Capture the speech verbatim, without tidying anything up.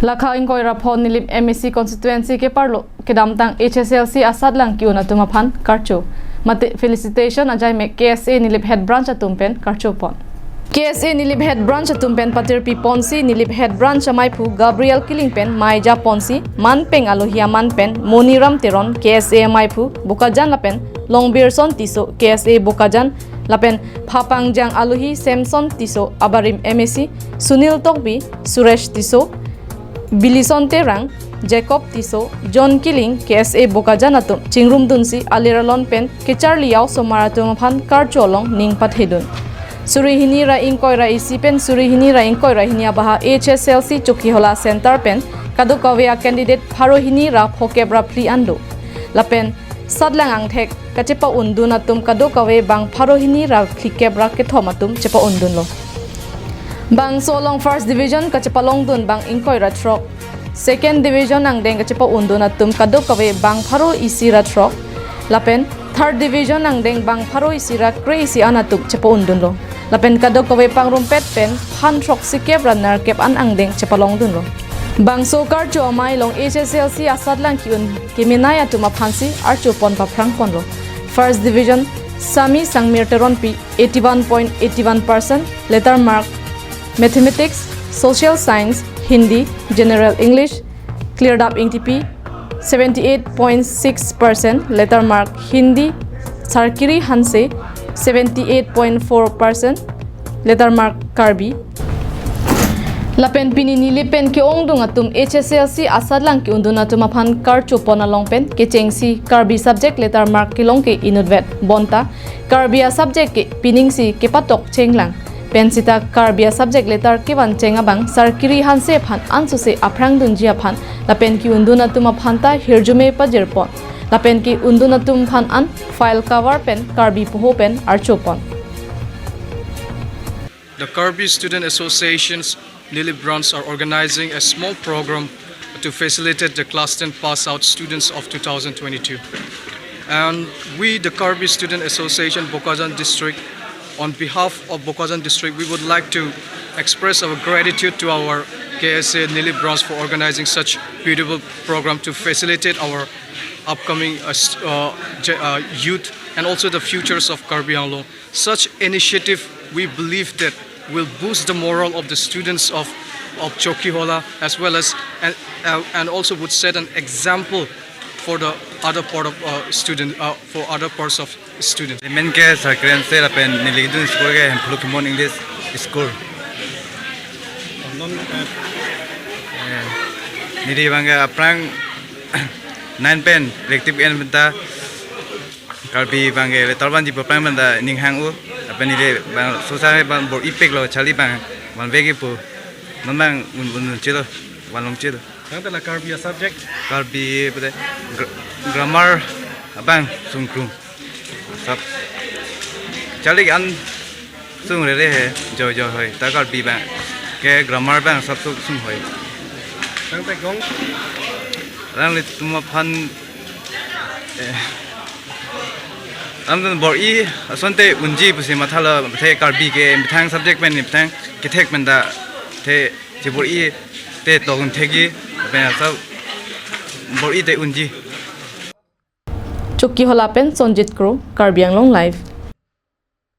Lakha ingkoi ra pho Nilip M A C constituency keparlo kedamtang H S L C asatlang ki-un atum aphan karcho. Mate felicitation ajaimek K S A Nilip head branch atum pen karcho pon. K S A Nilip head branch atum pen patirpi ponsi Nilip head branch amaiphu Gabriel Killing pen mai ja ponsi manpeng alohi aman pen Moniram Teron K S A amaiphu Bokajan lapen Longbirson Tisso K S A Bokajan lapen phapangjang alohi Samson Tisso abarim M A C Sunil Tokbi, Suresh Tisso, Bilison Terang, Jacob Tisso, John Killing, K S A Bokajan atum chingrumdunsi alir alon pen kecharli a-osomar atum aphan karcho along ning pathedun. Suri hini ra ingkoi ra isi pen suri hini ra ingkoi ra hini abaha H S L C Chokihola Center pen kadokave a-candidate pharo hini ra phokep ra phli an do. Lapen satlang angthek kachepa-undun atum kadokave bang pharo hini ra phlikep ra kethom atum chepa-undunlo. Bangso along first division kachepalongdun bang ingkoi ra throk. Second division angdeng kachepa-undun atum kadokave bang pharo isi ra throk. Lapen third division angdeng bang pharo isi ra kre-isi an atum chepa-undunlo. Lapen kadokave pangrumpet pen phan throksikep ra nerkep an angdeng chepalongdunlo. Bangso karcho amei along H S L C asatlang ki-un kemenei atum aphansi archo pon paphrang ponlo. First division Sami Sangmir Teronpi eighty-one point eighty-one percent, letter mark Mathematics, Social Science, Hindi, General English, Cleardap Ingtipi seventy-eight point six percent, letter mark Hindi, Sarkiri Hanse seventy-eight point four percent, letter mark Karbi. Lapen pini Nilip pen ke-ongdung atum H S L C asatlang ki-undun atum aphan karcho pon along pen kechengsi Karbi subject letter mark kelong ke inutvet bonta Karbi a-subject ke pining si kepatok chenglang. Pen sita Karbi a-subject letter kevan cheng abang Sarkiri Hanse aphan ansose aphrangdunji aphan lapen ki-undun atum aphan ta hirjume pajir pon. Lapen ki-undun atum aphan an file cover pen Karbi poho pen archo pon. The Karbi Student Association's Nilip branch are organizing a small program to facilitate the class ten pass out students of two thousand twenty-two. And we, the Karbi Student Association, Bokajan District, on behalf of Bokajan District, we would like to express our gratitude to our K S A Nilip branch for organizing such beautiful program to facilitate our upcoming, uh, st-, uh, ge-, uh, youth and also the futures of Karbi Anglong. Such initiative, we believe that will boost the morale of the students of, of Chokihola as well as, and, uh, and also would set an example for the other part of, uh, student, uh, for other parts of students. Neli men ke Sarkiri Hanse lapen neli kedun school ke Hemphu Lokhimon English School. Non, eh, Eh, neli abang ke aphrang nine pen elective en penta Karbi abang ke letter vanji aphrang penta ning hang-o. Lapen neli abang sosa abang bor-ipiklo, charli abang vanve ke pu. Non abang un, un, un chelo, vanlong chelo. Tangte la Karbi a-subject? Karbi pute gra-, grammar abang sungkrung. Sap charli an sung rere he, jo jo hoi. Ta Karbi abang ke grammar abang sap sung, sung hoi. Tangte kong? Alanglitum aphan, eh, alanglitum bor-i asonte unji pusi mathalo, the Karbi ke methang subject pen methang kethek pen ta the chebor-i te tokun thekji pen asap bor-i te unji. Chokihola pen Sonjit Kro, Karbi Anglong Live.